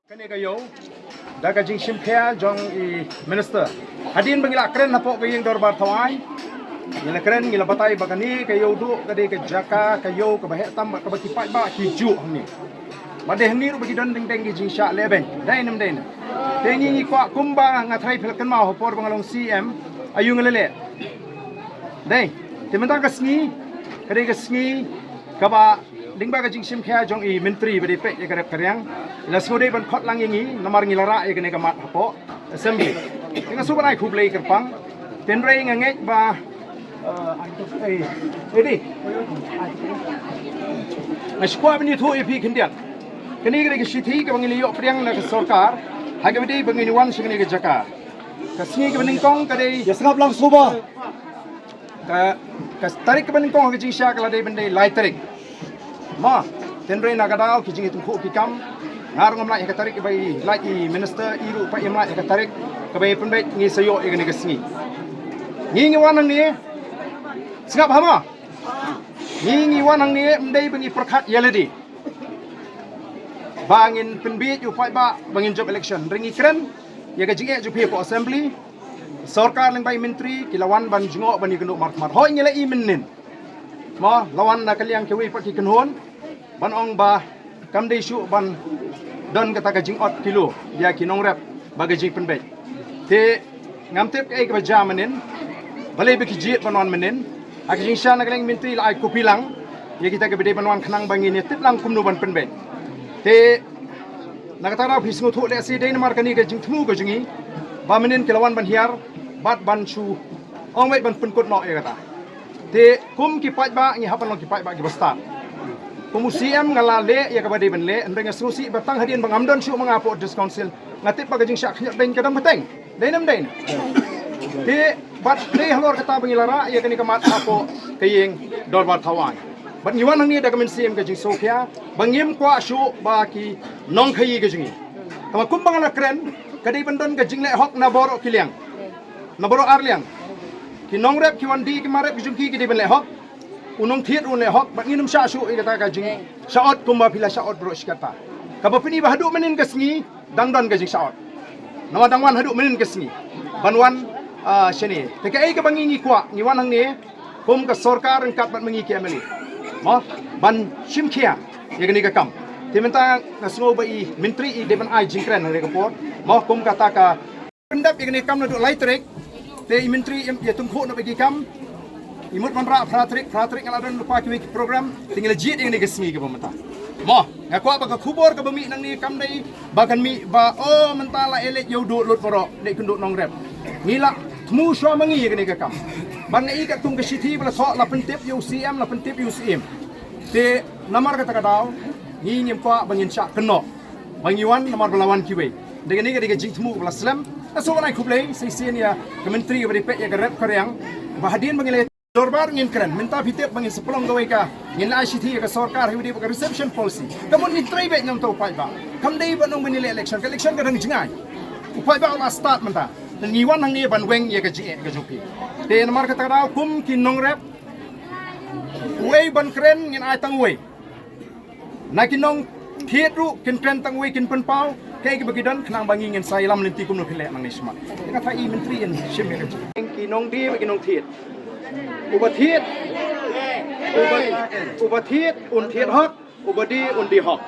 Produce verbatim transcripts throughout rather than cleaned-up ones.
Kane ka ïew da ka jingshim khia jong i minister. Hadien ba ngi la kren hapoh ka ïing dorbar thawaiñ, ngi la kren, ngi la batai ba kane ka ïew duh ka dei ka jaka ka ïew kaba heh tam, kaba ki paidbah ki juh hangne. Ba dei hangne ruh ba ki don deng deng ki jingshah leh beiñ. Dei ne ym dei ne? Te ngi ngi kwah kumba nga tharai phi la kynmaw ha por ba nga long C M, aïu nga la leh. Dei, te mynta ka sngi ka dei ka sngi kaba lyngba ka jingshim khia jong i myntri ba dei peit ïa ka rep ka riang, la sngewdei ban khot lang ïa ngi namar ngi la rah ïa kane ka mat hapoh assembly. Te nga sngewbha ban ai khublei kyrpang. Tynrai nga ngeit ba, eh, eh, eh, dei, nga shu kwah ban ïathuh ïa phi khyndiat. Kane ka dei ka shithi kaba ngi la ïoh pdiang na ka sorkar ha kaba dei ba ngin wan sha kane ka jaka. Ka sngi kaba nyngkong ka dei, ïa sngap lang sngewbha. Ka, ka tarik kaba nyngkong ha ka jingshisha ka la dei ban dei lai tarik. Mo, tynrai na ka daw ki jingïatyngkhuh ki kam, nga ruh ngam lah ïa ka tarik ba i lait i minister, i ruh pat im lah ïa ka tarik kaba i pynbeit, ngi sa ïoh ïa kane ka sngi. Ngi ngi wan hangne, sngap ha mo. Ngi ngi wan hangne ym dei ba ngi pyrkhat ïa lade ba ngin pynbiej u paidbah ba ngin jop election. Hynrei ngi kren ïa ka jingeh jong phi hapoh assembly. Sorkar lyngba i myntri ki la wan ban jngoh ban ïakynduh markhmat. Hooid ngi la i mynnin. Mo, la wan na ka liang kiwei pat ki kynhun ban ong ba kam dei shuh ban don kata ka jingot kilo ïa ki nongrep ba ka jingpynbeit. Te ngam tip kaei kaba jia mynnin, balei ba ki jied ban wan mynnin. Ha ka jingshisha na ka liang myntri la ai copy lang ïa kita kiba dei ban wan khnang ba ngin ïa tip lang kumno ban pynbeit. Te na kata ka daw phi sngewthuh lehse dei namar kane ka jingthmu ka jong ngi ba mynnin ki la wan ban hiar bad ban shu ong beit ban pynkut noh ïa kata. Te kum ki paidbah ngi hap ban long ki paidbah kiba stad. Kum u C M nga la leh ïa kaba dei ban leh, hynrei nga sngewsih ba tang hadien ba ngam don shuh ma nga hapoh District Council, nga tip ba ka jingshah khyndiat beiñ ka dang bteng. Dei ne ym dei ne? Te bad dei halor kata ba ngi la rah ïa kane ka mat hapoh ka ïing dorbar thawaiñ. Bad ngi wan hangne da ka mynsiem ka jingsngewkhia ba ngim kwah shuh ba ki nongkhaïi ka jong ngi. Kaba kumba nga la kren, ka dei ban don ka jingleh hok na baroh ki liang, na baroh ar liang. Ki nongrep ki wan die ki marep ki jong ki, ki dei ban leh hok. U nongthied un leh hok, bad ngin ym shah shuh ïa kata ka jingshah ot kumba phi la shah ot baroh shi katta. Kaba pyni ba haduh mynnin ka sngi dang don ka jingshah ot. Namar dang wan haduh mynnin ka sngi ban wan, ah, shane. Te kaei kaba ngi ngi kwah, ngi wan hangne kum ka sorkar ryngkat bad ma ngi ki M L A, mo, ban shim khia ïa kane ka kam. Te mynta nga sngew ba i myntri i dei ban ai jingkren ha kane ka por, mo, kum kata ka pyndep ïa kane ka kam naduh lai tarik. Te i myntri im ïatyngkhuh noh bad ki kam. I mut ban rah phra tarik, phra tarik nga la don lypa kiwei ki program. Te ngi la jied ïa kane ka sngi kaba mynta. Mo, nga kwah ba ka khubor kaba mih nangne kam dei ba kan mih ba, oh, mynta la ïaleit ïa u duh lut baroh, leit kynduh nongrep. Ngi la thmu shuwa ma ngi ïa kane ka kam. Bad nga i katkum ka shithi ba la thoh, la pyntip ïa u C M, la pyntip ïa u C M. Te namar kata ka daw ngi ngim kwah ba ngin shah kynnoh ba ngi wan namar ba la wan kiwei. Dei kane ka dei ka jingthmu ba la slem. Nga sngewbha ban ai khublei sa shisien ïa ka myntri kaba dei peit ïa ka rep ka riang, ba hadien ba ngi la dorbar ngin kren. Mynta phi tip ba ngin sa pynlong kawei ka, ngin la ai shithi ïa ka sorkar ha kaba dei bad ka reservation policy. Ka mut ngin trei beit na uta u paidbah. Kam dei ban ong ba ngin leh election, ka election ka dang jngai. U paidbah u la start mynta. Te ngi wan hangne ban weng ïa ka jingeh ka jong phi. Te namar kata ka daw kum ki nongrep, uwei ban kren ngin ai tang uwei. Na ki nongthied ruh kin kren tang uwei, kin pynpaw kaei kaba ki don khnang ba ngi ngin sa ïalam lynti kumno phi leh nangne shakhmat. Te kata i myntri yn shim ïa ka jing. Ki nongdie bad ki nongthied. Uba thied, uba, uba thied un thied hok, uba die un die hok.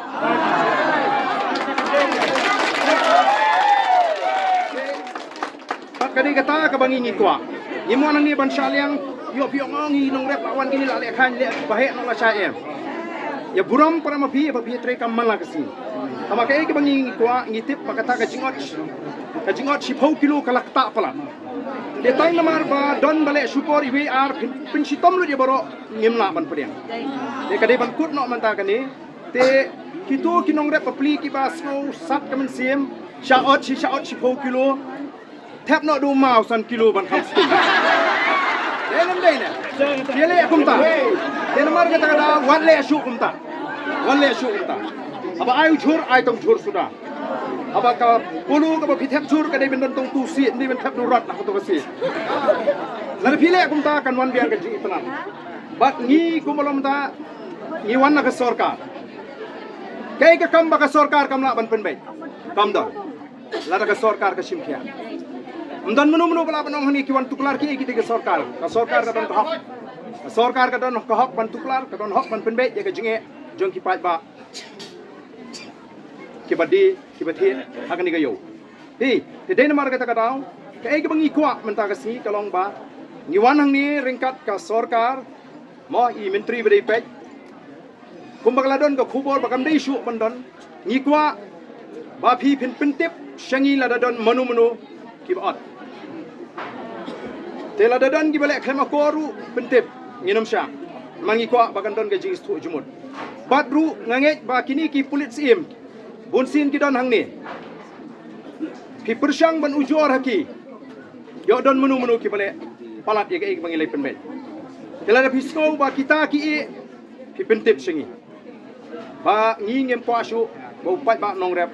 Bad ka dei kata kaba ngi ngi kwah. Ngim wan hangne ban shah liang, ïoh phi ong ong i nongrep la wan kine la leh khaiñ, leh ba heh noh la shah em. Ïa burom para ma phi ba phi trei kam man la ka sngi. Tangba kaei kaba ngi ngi kwah, ngi tip ba kata ka jingot, ka jingot shiphew kilo ka la ktah palat. Te tang namar ba don ba leh shu por iwei ar pyn, pynshitom lut ïa baroh, ngim lah ban pdiang. Te ka dei ban kut noh mynta kane. Te kito ki nongrep bapli kiba sngew sat ka mynsiem, shah ot shi, shah ot shiphew kilo. Thep noh da u maw san kilo ban kham sting. Dei ne ym dei ne? Ïa leh kumta. Te namar kata ka daw wat leh shuh kumta. Wat leh shuh kumta. Haba ai u jhur, ai tang jhur suda. Haba ka polo kaba phi thep jhur ka dei ban don tang utu u siej, ym dei ban thep da u rot na kato ka siej. Lada phi leh kumta kan wan biang ka jingitynnad. Bad ngi kumba long mynta ngi wan na ka sorkar. Kaei ka kam ba ka sorkar kam lah ban pynbeit? Kam don. Lada ka sorkar ka shim khia, ym don mano mano ba lah ban ong hangne ki wan tuklar kiei ki dei ka sorkar. Ka sorkar ka don ka hok. Ka sorkar ka don ka hok ban tuklar, ka don hok ban pynbeit ïa ka jingeh jong ki paidbah kiba die kiba thied ha kane ka ïew. Hi, te dei namar kata ka daw, kaei kaba ngi kwah mynta ka sngi ka long ba ngi wan hangne ryngkat ka sorkar, mo, i myntri ba dei peit. Kumba ka la don ka khubor ba kam dei shuh ban don, ngi kwah ba phi phin pyntip sha ngi lada don mano mano kiba ot. Te lada don kiba leh khlem akor ruh pyntip, ngin ym shah. Ma ngi kwah ba kan don ka jingsngewthuh jingmut. Bad ruh nga ngeit ba kine ki pulit syiem bunsien ki don hangne. Phi pyrshang ban ujor ha ki. Ïoh don mano mano kiba leh palat ïa kaei ba ngi la pynbeit. Te lada phi sngew ba kita kiei, phi pyntip sha ngi. Ba ngi ngim kwah shuh ba u paidbah nongrep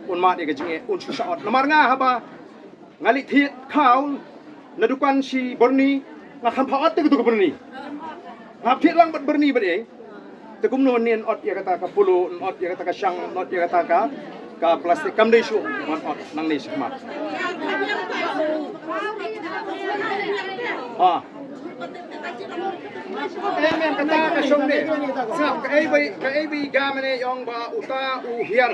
un mad ïa ka jingeh, un shu shah ot. Namar nga haba nga leit thied khaw na dukan shi byrni, nga kham pha ot te katu ka byrni. Nga thied lang bad byrni bad ei. Te kumno ne yn ot ïa kata ka polo, yn ot ïa kata ka shang, yn ot ïa kata ka, ka plastik, kam dei shuh ban ot nangne shakhmat. Ha. Em, em, kata ka shong de. Sngap, kaei ba, kaei ba i gam ne ong ba uta u hiar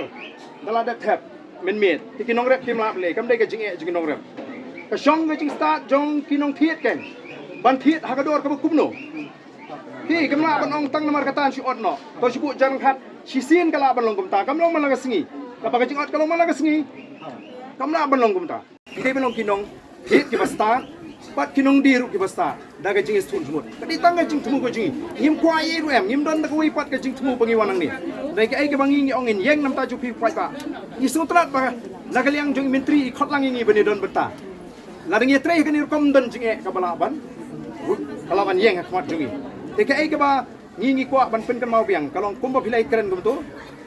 da la dep thep mynmiet. Te ki nongrep kim lah ban leh, kam dei ka jingeh jong ki nongrep. Ka shong ka jingstad jong ki nongthied kein ban thied ha ka dor kaba kumno. Hi, kim lah ban ong tang namar kata ngan shu ot noh. To shu buh jan khat shisien ka lah ban long kumta. Kam long man la ka sngi. Kaba ka jingot ka long man la ka sngi. Kam lah ban long kumta. Ki dei ban long ki nongthied kiba stad bad ki nongdie ruh kiba stad da ka jingsngewthuh jingmut. Ka dei tang ka jingthmu ka jong ngi. Ngim kwah ei ruh em, ngim don da kawei pat ka jingthmu ba ngi wan hangne. Dei kaei kaba ngi ngi ong, ngin ïeng na bynta jong phi paidbah. Ngi sngewtynnat ba na ka liang jong i myntri i khot lang ïa ngi ban ïa don bynta. Lada ngi ïatrei ha kane rukom, don jingeh kaba lah ban, ka lah ban ïeng ha khmat jong ngi. Te kaei kaba ngi ngi kwah ban pynkynmaw biang ka long kumba phi la ïakren kumto,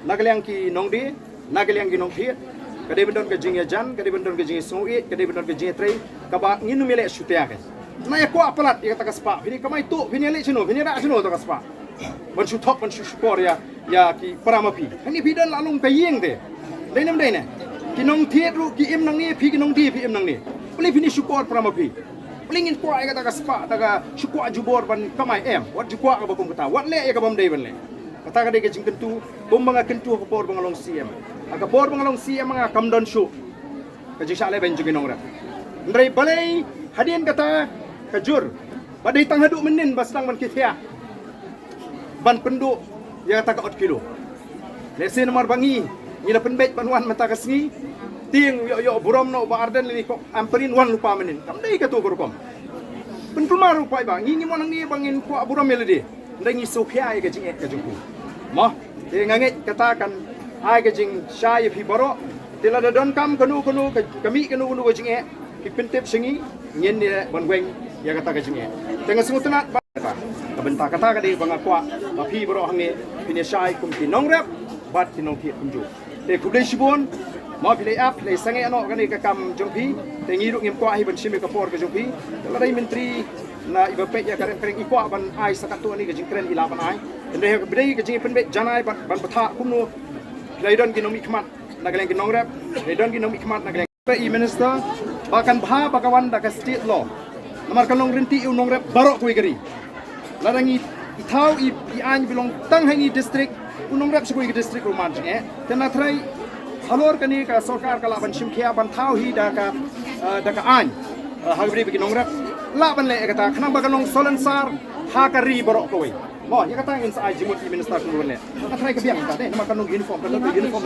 na ka liang ki nongdie, na ka liang ki nongthied, ka dei ban don ka jingïajan, ka dei ban don ka jingsngewthuh, ka dei ban don ka jingïatrei kaba ngin ym ïaleh shutia kein. Ngi ïa kwah palat ïa kata ka spah, phi dei kamai tuh, phin ïaleh shano, phin ïarah shano kata ka spah ban shu thok, ban shu shukor ïa, ïa ki para ma phi. Hangne phi don la long ka ïing te. Dei ne ym dei ne? Ki nongthied ruh ki im nangne, phi ki nongdie phi im nangne. Balei phin ïa shukor para ma phi? Balei ngin kwah ïa kata ka spah, kata ka shu kwah jubor ban kamai, em? Wat ju kwah kaba kum kata. Wat leh ïa kaba ym dei ban leh. Kata ka dei ka jingkyntu, kumba nga kyntu ha ka por ba nga long C M. Ha ka por ba nga long C M nga kam don shuh ka jingshah lehbeiñ jong ki nongrep. Hynrei balei hadien kata ka jur ba dei tang haduh mynnin ba sdang ban khie thiah ban pynduh ïa kata ka ot kilo? Lehse namar ba ngi ngi la pynbeit ban wan mynta ka sngi, te ïoh ïoh burom noh ba Ardent lane ko Ampareen wan lypa mynnin. Kam dei katu ka rukom. Pynkulmar ruh paidbah, ngi ngim wan hangne ba ngin kwah burom ïa lade. Hynrei ngi sngewkhia ïa ka jingeh ka jong phi. Mo, te nga ngeit kata kan ai ka jingshai ïa phi baroh. Te lada donkam kano kano ka, ka mih kano kano ka jingeh, phi pyntip sha ngi, ngin ïa ban weng ïa kata ka jingeh. Te nga sngewtynnat ba ka bynta kata ka dei ba nga kwah ba phi baroh hangne phin ïa shai kum ki nongrep bad ki nongthied kumjuh. Te khublei shibun. Mo, phi la ap, phi la sangeh noh kane ka kam jong phi. Te ngi ruh ngim kwah hi ban shim ïa ka por ka jong phi. Te lada i myntri na iba peit ïa ka rep ka reng i kwah ban ai sa katto katne ka jingkren, i lah ban ai. Hynrei ha kaba dei ka jingpynbeit janai ban, ban bthah kumno, phi la don ki nongmihkhmat na ka liang ki nongrep, phi la don ki nongmihkhmat na ka liang. Peit i minister ba kan bha ba ka wan da ka state law. Namar kan long rynti ïa u nongrep baroh kawei ka ri. Lada ngi thaw i, i aiñ ba long tang ha ngi district, u nongrep sha kawei ka district ruh man jingeh. Te nga tharai halor kane ka sorkar ka lah ban shim khia ban thaw hi da ka, eh, da ka aiñ, eh, ha kaba ri ba ki nongrep lah ban leh ïa kata, khnang ba kan long salonsar ha ka ri baroh kawei. Mo, ïa kata ngin sa ai jingmut i minister kumno ban leh. Nga tharai ka biang kata dei namar kan long uniform, kan long uniform.